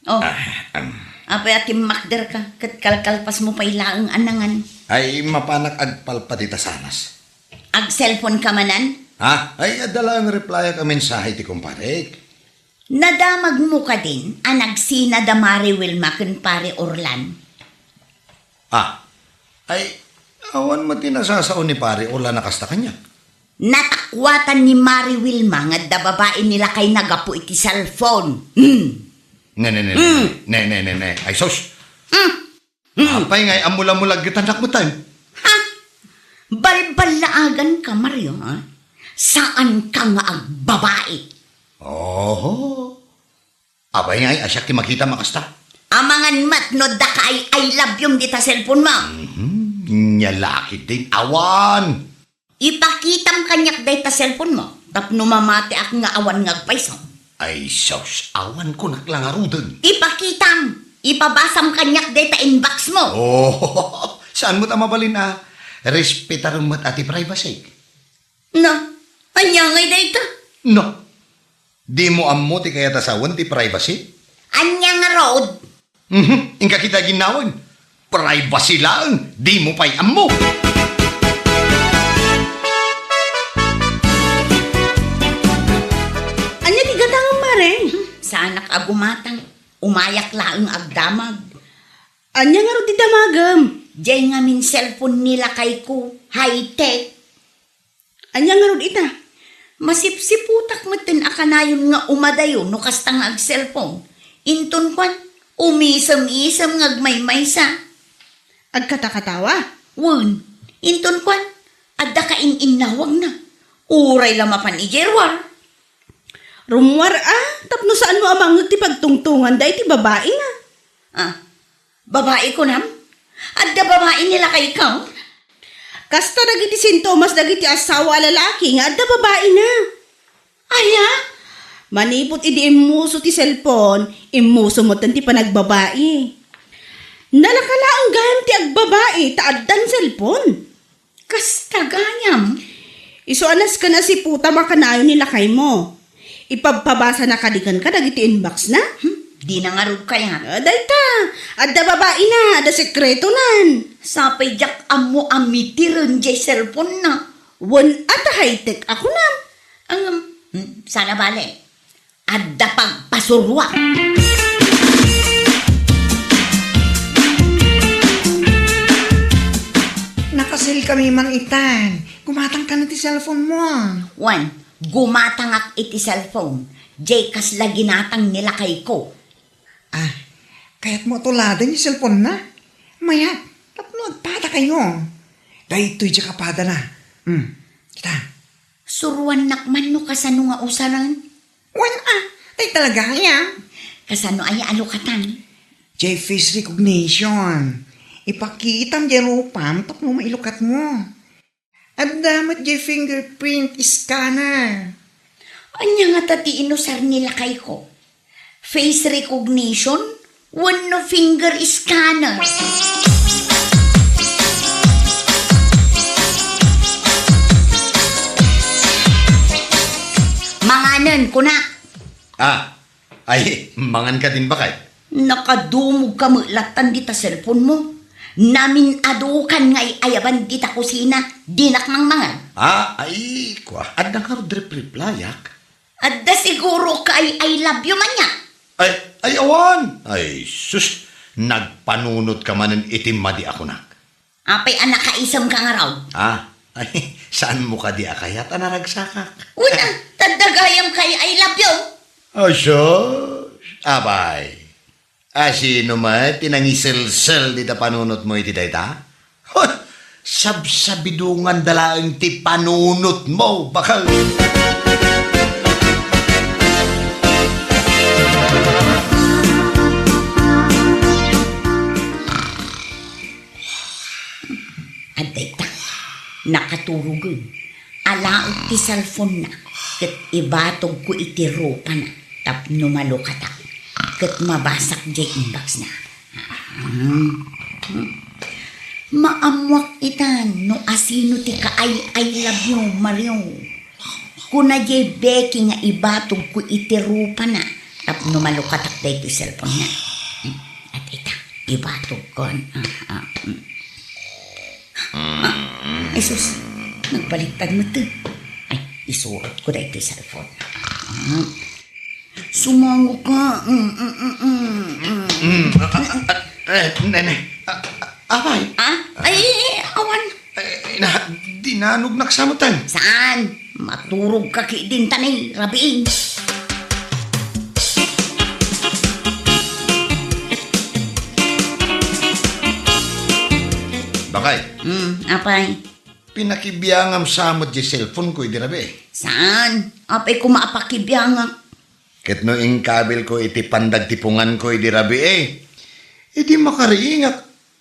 Oh. Ah, um. Apay a timmakder ka, ket kalkalpasmo pay laeng a nangan. Ay, mapanak agpalpadi ta sanas. Ag-cellphone ka manen? Ha? Ay, adda laeng replyak a mensahe ti kumparek. Nadamagmo kadin a nagsina da Mari Wilma ken Pare Orlan? Ah, ay, awan met ti nasasao ni Pare Orlan a kasta kaniak. Natakuatan ni Mari Wilma nga adda babai ni lakayna gapu iti cellphone. Hmm. Ne, ne, ne, ne, Hmm. ne, ne, ne, ne, ne. Ay, sus! Hmm. Hmm. Apay nga ay amulamulag ket anak mo tayo? Ha? Balballaagan ka, Mario, ha? Saan ka nga agbabai? Oho. Apay nga ay, a siak ti makita a kasta? Amangan met no adda ka ay I love you dita cellphone mo. Mhm. Nya lakit din, awan. Ipakitam kaniak dayta cellphone mo, tapno mamatiak nga awan nga agpayso. Ay, sus, awan kunak la ngaruden. Ipakitam! Ipabasam kaniak dayta inbox mo. Oh, saan mo ta mabalin a respetarem met a ti privacy? No, ania ngay dayta? No. Dimo ammo ti kayat a sawen ti privacy? Ania ngarud? Mhm, inka kita ginnawan. Privacy laeng, dimo pay ammo. Ania ti gatangem, Mare? Hmm, saanak a gumatang. Umayak laeng agdamag. Ania ngarud ti damagem? Diay ngamin cellphone ni lakayko, high-tech. Ania ngarud ita? Masipsiputak metten a kanayon nga umadayo no kasta nga ag-cellphone. Inton kuan, umisem-isem nga agmaymaysa. Agkatakatawa? Wen, inton kuan, adda ka in-innawagna. Uray la mapan idiay ruar. Rummuar a, tapno saanmo a mangngeg ti pagtungtonganda iti babaina. Ah, babai kunam? Adda babai ni lakayko? Kasta dagiti sintomas dagiti asawa a lalaki nga adda babaina. Aya? Manipud idi immuso ti cellphone, immuso metten ti panagbabai. Nalaka laeng gayam ti agbabai ta addan cellphone. Kasta gayam. Isu a nasken a siputam a kanayon ni lakaymo. Ipabpabasana kadi kenka dagiti inbox na? Hmm, dina ngarud kayat. Ah, dayta, adda babaina, adda sekretonan. Sapay diak ammo a mitiren diay cellphone na. Wen a ta high-tech a kunam. Ngem, hmm, saan a bale. Adda pagpasuruak. Nakaselkami man itan. Gumatang kano ti cellphone mo. Wen, gumatangak iti cellphone. Diay kasla ginatang ni lakayko. Ah, kayatmo a tuladen ti cellphone na? Mayat, tapno agpada kayo. Daytoy diay kapadana. Hmm, kita. Suruannak man no kasano nga usaren. Wen a, tay talaga aya. Kasano aya a lukatan? Diay face recognition. Ipakitam diay rupam tapno mailukatmo. Adda met diay fingerprint scanner. Ania ngata ti inusar ni lakayko? Face recognition wenno finger scanner? Manganen, kuna. Ah, ay, mangan ka din, bakay? Nakadumog ka met lattan dita cellphone mo. Namin-adukan nga ay-ayaban dita kusina, dinak mangmangan. Ah, ay, kua, adda ngarud replayak? Adda siguro ka ay I love you man niya. Ay, ay, awan! Ay, sus, nagpanunot ka manen iti madi a kunak. Apay a nakaisem ka ngarud? Ah, ay, saan mo kadi a kayat a naragsakak? Una, tadda gayam kay I love you. Oh, sus, apay. Asino met ti nangiselsel dita panunotmo iti dayta? Huh! Sabsabidonganda laeng ti panunotmo, bakal! Adda ita, nakaturogen. Alaek ti cellphone-na, ket ibatogko iti rupana tapno malukatak, ket mabasak diay inbox-na. Hmm. Hmm. Maammoak itan no asino ti ka-I, I love you, Mario. Kuna diay Becky nga ibatogko iti rupana tapno malukatak daytoy cellphone-na. Hmm. At ita, ibatogkon. Ah, ah, hmm. Ah, ay sus, nagbaliktad met. Ay, isurotko daytoy cellphone. Ah. Sumango ka. Mm, mm, mm, mm, mm. Mm, ah, ah, ah, eh, nene. Ah, ah, apay? Ah? Ay, awan. Eh, na, dinanognak sa met. Saan? Maturog ka ki dinta ni rabiin. Bakay. Hmm, apay? Pinakibiangam sa met diay cellphone-ko idi rabii. Saan? Apay koma a pakibiangak? Ket no inkabilko iti pandagtiponganko idi rabii, idi makariingak,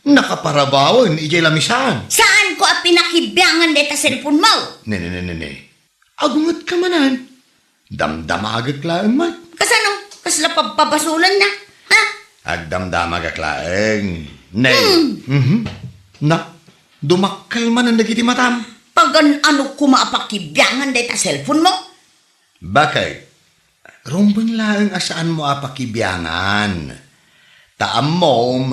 nakaparabawen idiay lamisaan. Saanko a pinakibiangan dayta cellphone-mo? Ne, ne, ne, ne, ne. Agungetka manen. Damdamagek laeng met. Kasano? Kasla pabpabasolenna? Ha? Agdamdamagek laeng. Nay. Hmm. Mhm. Na, dumakkel manen dagiti matam. Pagan-ano koma a pakibiangan dayta cellphone-mo? Bakit? Rumbeng laeng a saanmo a pakibiangan. Ta ammom,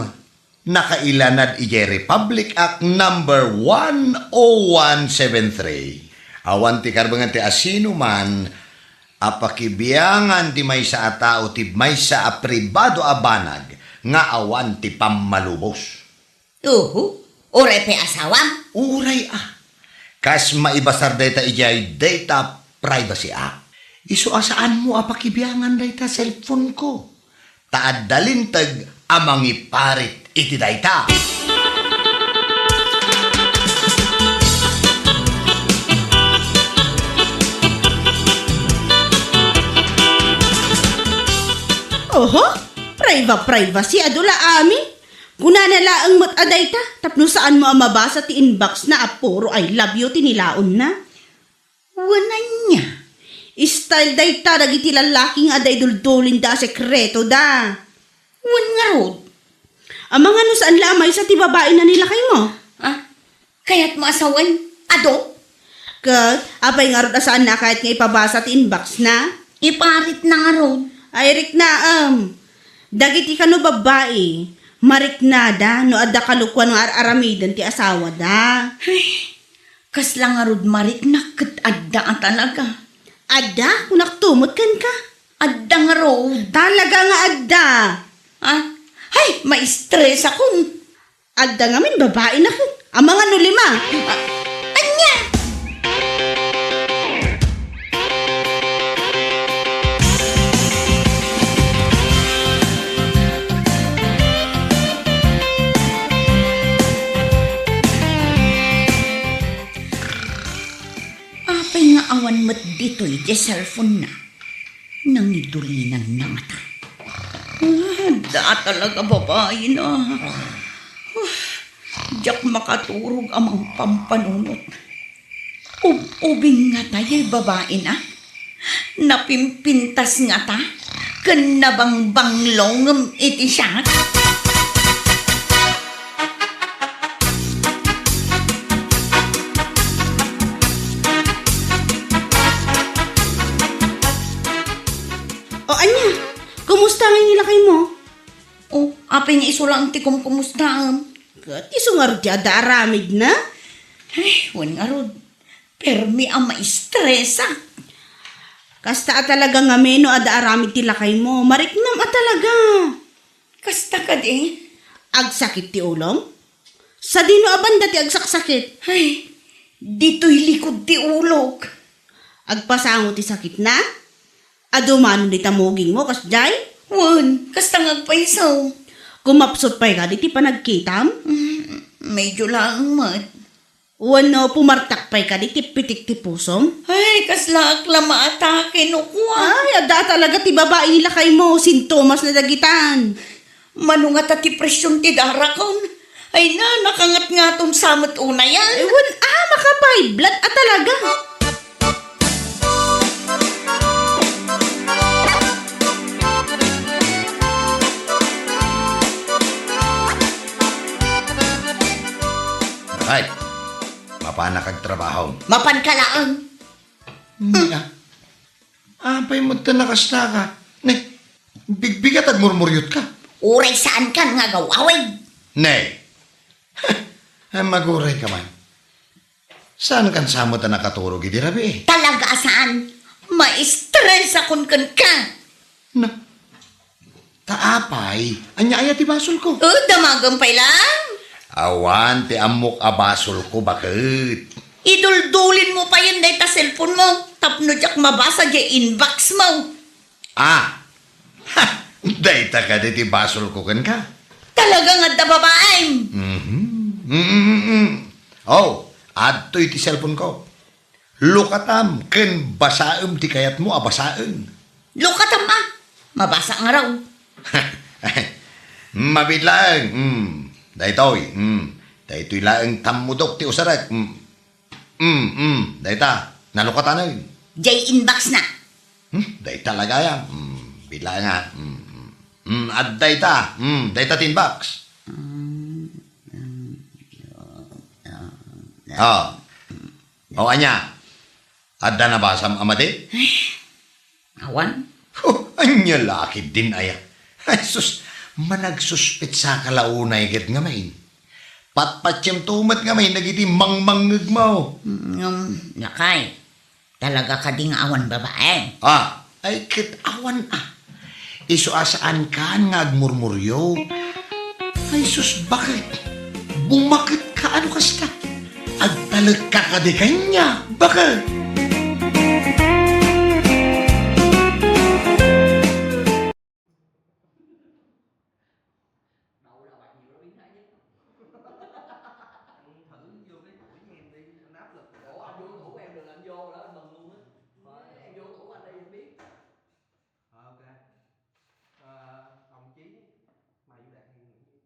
nakailanad idiay Republic Act number one oh one seven three. Awan ti karbengan ti asinoman a pakibiangan ti maysa a tao ti maysa a pribado a banag nga awan ti pammalubos. Uhu, uray pay asawam? Uray a. Kas maibasar dayta idiay Data Privacy Act. Isu a saanmo a pakibiangan dayta cellphone-ko. Ta adda linteg a mangiparit iti dayta. Oho, priva-privacy adu la amin. Kunana laeng met a dayta, tapno saanmo a mabasa ti inbox-na a puro "I love you" ti nilaonna. Wen ania? Style dayta dagiti lallaki nga adda iduldulinda a sekretoda. Wen ngarud? Amangan no saan la a maysa ti babaina ni lakaymo. Ah, kayatmo a sawen? Adu? Ket, apay ngarud a saanna a kayat nga ipabasa ti inbox-na? Iparitna ngarud. Ay, riknaem. Dagiti kano babbai, mariknada no adda kalokuan nga ar-aramiden ti asawada. Ay, kasla ngarud mariknak ket adda a talaga. Adda? Kunakto met kenka. Adda ngarud. Talaga nga adda. Ah? Ay, maistresakon. Adda ngamin babaina ket amangan no lima. Ah, ania? Apay nga awan met ditoy ti cellphone-na? Nangidulinanna ngata. Ah, da talaga babaina. Uf, diak makaturog a mangpampanunot. Ub-ubing ngata 'yay babaina. Napimpintas ngata ken nabangbanglo ngem iti siak. O, ania? Kumusta ngay ni lakaymo? O, apay nga isu laeng ti kumkumustaem? Ket isu ngarud ti adda aramidna? Ay, wen ngarud. Permi a maistresak. Kasta a talaga ngamin no adda aramid ti lakaymo. Mariknam a talaga. Kasta kadi? Agsakit ti ulom? Sadino a banda ti agsaksakit? Ay, ditoy likod ti ulok. Agpasango ti sakitna? Adu manen dita mugingmo, kasdiay? Wen, kasta nga agpayso. Kumapsut pay kadi ti panagkitam? Mm, medyo laeng met. Wenno pumartak pay kadi ti pitik ti pusom? Ay, kasla ak la maatake no kua. Ay, adda talaga ti babai ni lakaymo, sintomasna dagitan. Mano ngata ti presion ti darakon? Ay na, nakangatngaton sa met unayan. Ay, wen a, maka-five blood a talaga. Ay, mapanak agtrabaho. Mapan ka laeng. Nia. Apay met ta nakastaka? Ne, bigbigat agmurmuriot ka. Uray saan kan nga agaw-awid. Ne. Ay, maguray ka man. Saan kan sa met a nakaturog idi rabii? Talaga a saan. Maistresakon kenka. Na, ta apay, ania aya ti basolko? Oh, damagem pay lang. Awan ti ammok a basolko, baket. Iduldulinmo payen dayta cellphonemo tapno diak mabasa diay inboxmo. Ah! Ha! Dayta kadi ti basolko kenka? Talaga nga adda babaim! Mhm. Mm, mm, mm. Oh, adtoy ti cellphoneko. Lukatam ken basaem ti kayatmo a basaen. Lukatam a! Mabasa ngarud. Mabiit laeng. Mm. Daytoy. Mm. Daytoy laeng tammudok ti usarek. Mm. Mm, mm. Dayta. Nalukatanen. Diay inboxna. Hmm? Dayta lagaya. Mm. Biit laeng a. Mm, mm. Mm, adda ita. Mm, dayta ti inbox. Mm, mm, mm, mm. Ah. O, ania? Adda nabasam a madi? Ay, awan. Huh, ania la ketdin aya? Ay, sus, managsuspetsaka la unay ket ngamin. Patpatiemto met ngamin dagiti mangmangngegmo. Mm, ngem, lakay, talaga kadi nga awan babae? Ah, ay ket awan a. Isu a saankan nga agmurmurio. Ay sus, baket? Bumaket ka ano kasta? Agtalek ka kadi kanya, baket? Thử vô cái buổi nhạc đi, anh áp lực. Ủa, anh vô tủ em được là anh vô đó, anh mừng luôn á. Em vô tủ anh đi anh biết. Ờ, ok. Ờ, đồng chí Mai Vũ Đạt thì nghĩ gì?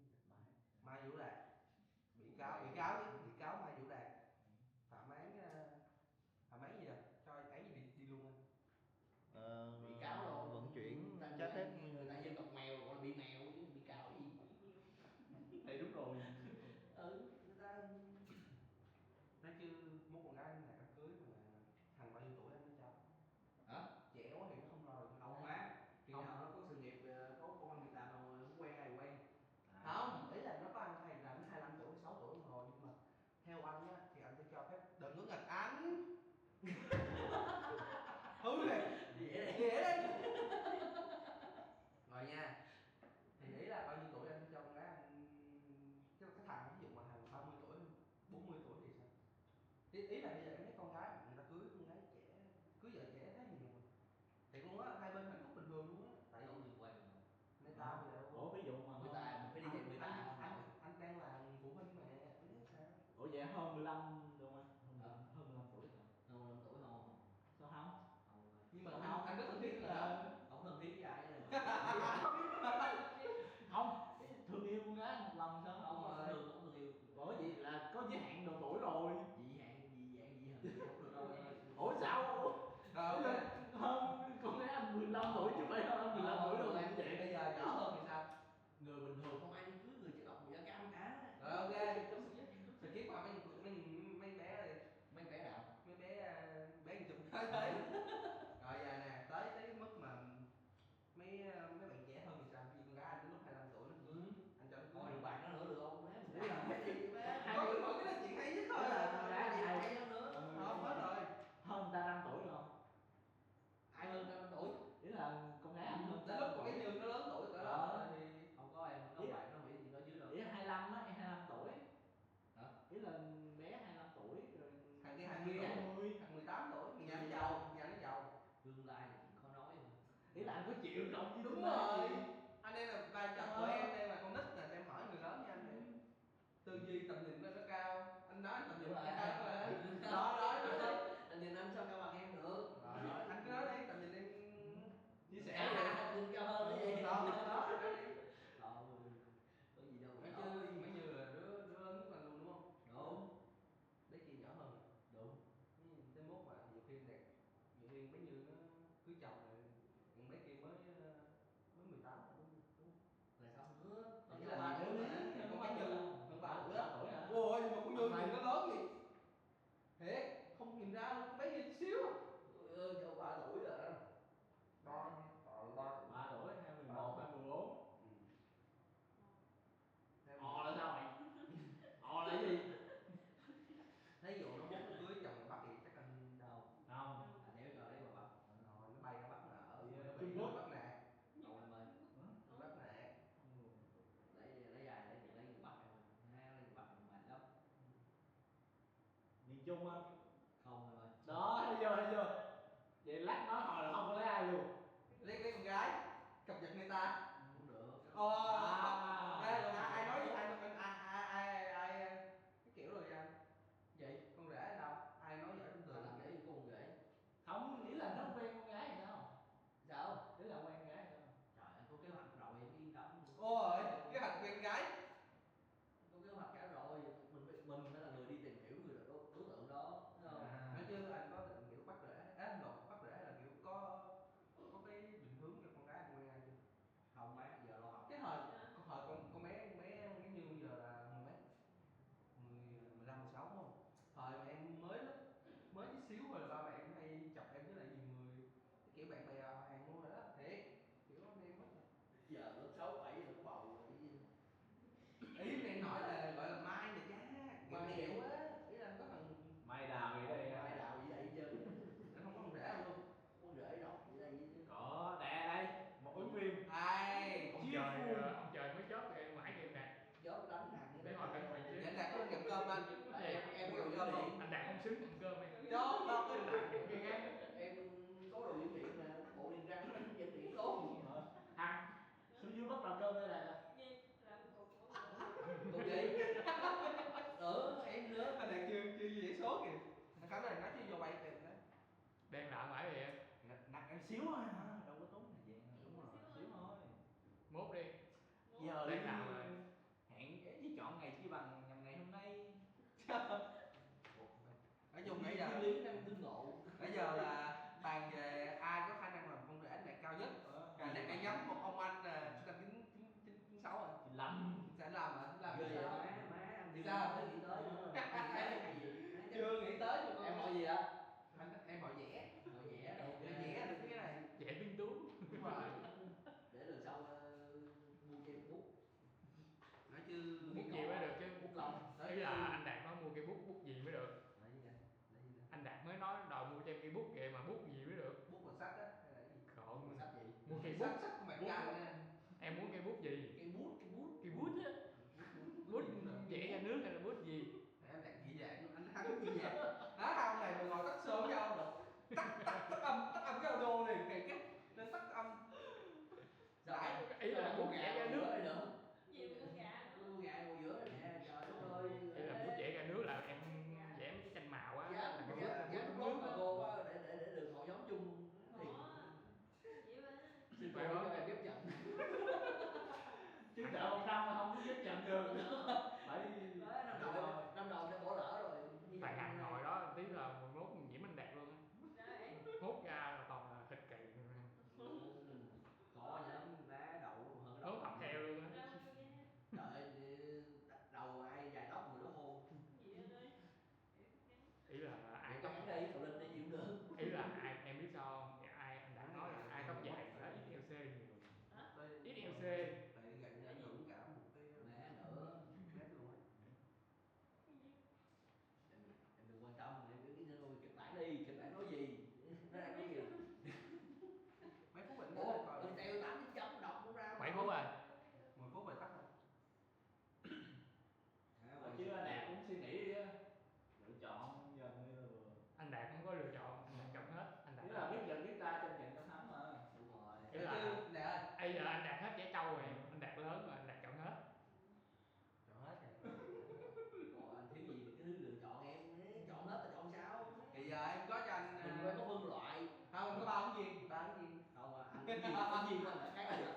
Mai Vũ Đạt. Bị cáo, bị cáo chứ, bị cáo Mai Vũ Đạt. Thẩm án, ờ, thẩm án gì rồi? Cho án gì đi, đi luôn anh? Ờ, bị cáo đâu, vận chuyển trái phép người ta dân tộc mèo gọi là bị mèo chứ, bị cáo gì? Thì đúng rồi. Ừ, người ta nói chứ mốt con gái này đám cưới mà thằng bao nhiêu tuổi anh mới cho? Hả? Trẻ quá thì nó không lo được. Không má. Khi nào nó có sự nghiệp, ờ, có công ăn việc làm rồi, nó quen hay quen. À. Không, ý là nó có ăn hay là nó hai lăm tuổi, sáu tuổi rồi, nhưng mà theo anh á, thì anh sẽ cho phép đừng có nghịch anh. Hứa đi. Dễ đi. Dễ đi. Rồi nha. Thì ý là bao nhiêu tuổi anh cho con gái anh, cái, cái thằng ví dụ mà thằng ba mươi tuổi, bốn mươi tuổi thì sao? Ý, ý là bây giờ em thấy con gái người ta cưới con gái trẻ, cưới vợ trẻ thấy nhiều mà. Thiệt luôn á, hai bên hạnh phúc bình thường luôn á. Tại vì người quen mà. Người ta bây giờ ủa, ví dụ mà người ta, mình phải đi tìm người ta anh, không anh, anh đang là phụ huynh mà, anh biết sao? Ủa, vậy hơn mười lăm được không anh? Hơn, ờ, hơn mười lăm tuổi hả? Hơn mười lăm tuổi không? Sao không? Không. Nhưng mà không, anh, anh có thân thiết là không thân thiết với ai. Không, thường yêu con gái một lần sao không? Không, ờ, thường không thân yêu. Ủa, vậy là có giới hạn độ tuổi rồi. Dị hạn, dị dạng, dị hình không được đâu em. Ủa sao? Ờ, ok. Hơn con gái anh mười lăm tuổi chứ phải hơn anh mười lăm tuổi đâu. Ờ, em vậy. Bây giờ nhỏ hơn thì sao? Người bình thường không ai đi cưới người chịu độc mùi da cam cả. Rồi, ok. Skip qua mấy, mấy, mấy bé đi. Mấy bé nào? Mấy bé, à, bé Trung Quốc. Rồi, giờ nè. Không mà. Đó, thấy chưa, thấy chưa? Vậy lát nói hồi là không có lấy ai luôn. Lấy, lấy con gái, cập nhật người ta. Không được. Ờ, à, đây là ai nói với ai, ai, ai, ai, ai, cái kiểu rồi anh. Vậy con rể sao? Ai nói giỏi trong trường? Anh để con rể. Không, nghĩa là nó quen con gái rồi sao? Sao? Nghĩa là quen con gái rồi sao? Trời, anh có kế hoạch rồi, em yên tâm. Ôi, kế hoạch quen gái. Có kế hoạch cả rồi, mình, mình phải là người đi tìm hiểu người đối, đối tượng đó, đúng không? À. Nói chứ anh có định kiểu bắt rễ, à, không, bắt rễ là kiểu có, có cái định hướng cho con gái anh quen ai chưa? Không má, giờ lo học. Cái hồi, hồi con, con bé, con bé, bé Như giờ là mười mấy? Mười, mười lăm, mười sáu đúng không? Thời mà em mới lớp, mới tí xíu rồi là ba mẹ em hay chọc em với lại nhiều người, cái kiểu bạn bè hàng mua rồi đó, thiệt. Kiểu anh em á. Giờ lớp sáu bảy giờ có bầu rồi, cái gì? Ý này nói là gọi là mai này chứ. Mai. Mai kiểu á, ý là có thằng mai đào gì đây, mai đào gì đây chứ. Nó không có con rể luôn. Con rể đâu gì đây chứ. Có, đây, đây, một ứng viên. Ai, ông Chiêu trời, Phù. Ờ, ông trời mới chót thì mãi game nè. Chót đánh thằng. Để hỏi anh Hoàng chứ. Để anh Đạt có ăn cơm anh. Em, em có đủ cơm không? Anh Đạt không xứng ăn cơm em. Chót, chót. Anh Đạt ghê ghê. Em có đủ điều kiện nè, bộ niềng răng, em đi tốt. Hả? Xuống dưới bắt làm cơm đây này. Gì? Làm cục ổ gỗ. Cục gì? Ừ, em nữa. Anh Đạt chưa, chưa dễ số kìa. Thằng Khánh này nói chứ vô vay tiền đó. Đang làm phải vậy? Nặng em xíu thôi hả? Đâu có tốn thời gian. Đúng rồi, xíu thôi. Mốt đi. Giờ đang làm rồi. Hẹn với chọn ngày chi bằng nhằm ngày hôm nay. Nói chung nãy giờ, lý năng tương ngộ. Nãy giờ là bàn về ai có khả năng làm con rể anh Đạt cao nhất. Ờ. Rồi nãy em nhắm một ông anh là sinh năm chín, chín, chín, chín sáu à. Chín lăm. Sẽ làm hả? Làm gì sao? Má, má, anh sao? Chưa nghĩ tới nữa. Anh nghĩ tới cái gì? Chưa nghĩ tới được. Em hỏi gì á? Anh, em hỏi vẽ. Hỏi vẽ, ok. Vẽ được cái này. Vẽ tinh tú. Đúng rồi. Để lần sau, ờ, mua cho em bút. Nói chứ bút gì mới được chứ. Bút lông. Nói chứ là anh Đạt nói mua cái bút, bút gì mới được. Nói gì vậy? Nói gì vậy? Anh Đạt mới nói đòi mua cho em cái bút vậy mà bút gì mới được? Bút màu sắc á, hay là cái gì? Không. Màu sắc gì? Mua cái bút. Sắc, sắc màu cam nè. Em muốn cái bút gì? Cái bút, cái bút. Cái bút á. Bút gì? Bút vẽ ra nước hay là bút gì? Nè, anh Đạt gì vậy? Anh Thắng gì vậy? Hả? Ông này mà ngồi tắt sớm với ông rồi. Tắt, tắt, tắt âm, tắt âm cái audio này, cái, cái, nó tắt âm. Phải, ý là bút vẽ ra nước. Gì mua gà? Mua gà ngồi giữa nè, trời đất ơi. Ý là bút vẽ ra nước là em vẽ mấy cái tranh màu á. Dán, là cái dán, bút, dán bút nước á. Logo á, để, để, để đừng hội nhóm chung. Thì xin lỗi cho em chấp nhận. Chứ đợi một năm là không có chấp nhận được. Phải đi. Đó, năm đầu, năm đầu đã bỏ lỡ rồi. Tại Hà Nội đó, tí là mười mốt nhiễm anh Đạt luôn á. Hút ra là toàn là thịt kỳ. Có nhá, má đậu hơn đậu. Hút học theo luôn á. Trời ơi, đầu ai dài tóc người đó hôn. Gì vậy? Ý là ai tóc đây, tụi linh đi chịu được. Ý là ai, em biết sao không? Ai, anh Đạt nói là ai tóc dài là ít L C nhiều. Hả? Ít L C. Tại gần như ảnh hưởng cả một cái. Má nữa. Mét luôn á. Em, em đừng quan tâm, em cứ nghĩ thôi, kịch bản đi, kịch bản nói gì? Nó đang nói gì? Mấy phút rồi. Ủa, coi. Tụi treo tám chấm chấm đọc cũng ra. Bảy phút rồi. Mười phút rồi tắt rồi. Hả, chứ anh Đạt cũng suy nghĩ đi á. Lựa chọn giờ như là vừa. Anh Đạt không có lựa chọn, anh Đạt chọn hết, anh Đạt. Nghĩa là biết giận biết ta, tranh giành tranh thắng mà. Đúng rồi. Nghĩa là, Đạt ơi. Bây giờ anh Đạt hết Trẻ Trâu rồi, anh Đạt lớn rồi, anh Đạt chọn hết. Chọn hết rồi. Còn anh thiếu gì, cái thứ lựa chọn em, chọn hết là chọn sao? Thì giờ em có cho anh, mình à, phải có phân loại. Không, có ba cái gì? Ba cái gì? Không à, anh cái gì, cái gì của anh là khác rồi.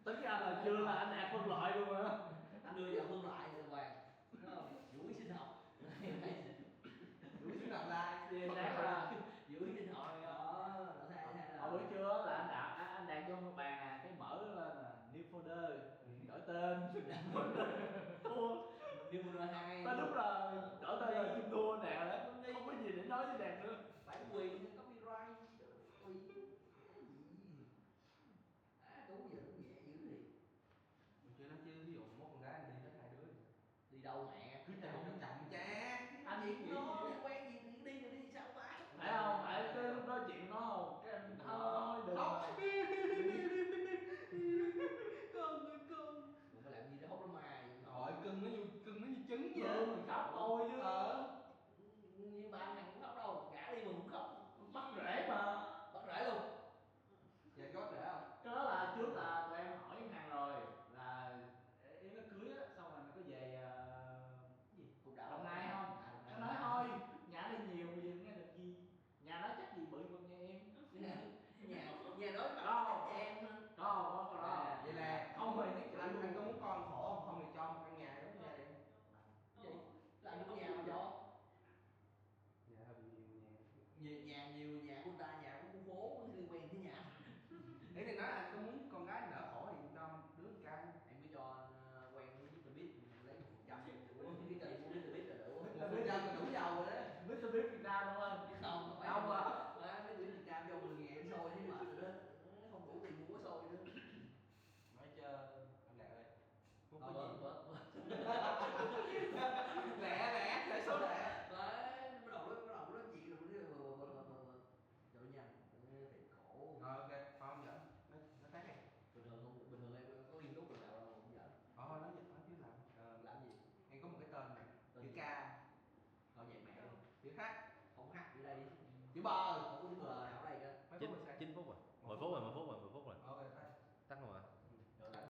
Tính ra là chưa là anh Đạt phân loại luôn á. Anh đưa cho phân loại rồi, Hoàng. Đúng không? Vũ sinh học. Vũ sinh học là gì? Anh Đạt là Vũ sinh học. Ờ, nó thay, thay là. Hồi bữa trưa là anh Đạt, à, anh Đạt vô bàn à, cái mở lên là new folder, đổi tên. New folder hai. Tới lúc là đổi tên là Kim Đua nè, là không có gì để nói với Đạt nữa. Bản quyền, copyright, quyền. Cái gì? À, Tú giờ cũng nhẹ dữ thì. Mình chưa nói chứ, ví dụ mốt con gái đi hết hai đứa. Đi đâu mẹ? Cứ chậm, chậm chạp. Anh chỉ nó quen gì thì đi, đi sao mà. Phải không? Phải tới lúc đó chuyện nó không? Cái anh thôi, đừng. Khóc. Con ơi, con. Ủa, mày làm gì để khóc lắm mày? Thôi, cưng nó như, cưng nó như trứng vậy. Cưng khóc thôi chứ. Ờ. Nhưng mà Di ba? Ako, di ba? Aray ka. May Kin, pawis, eh. Kin pa ba? May pawis, may pawis, may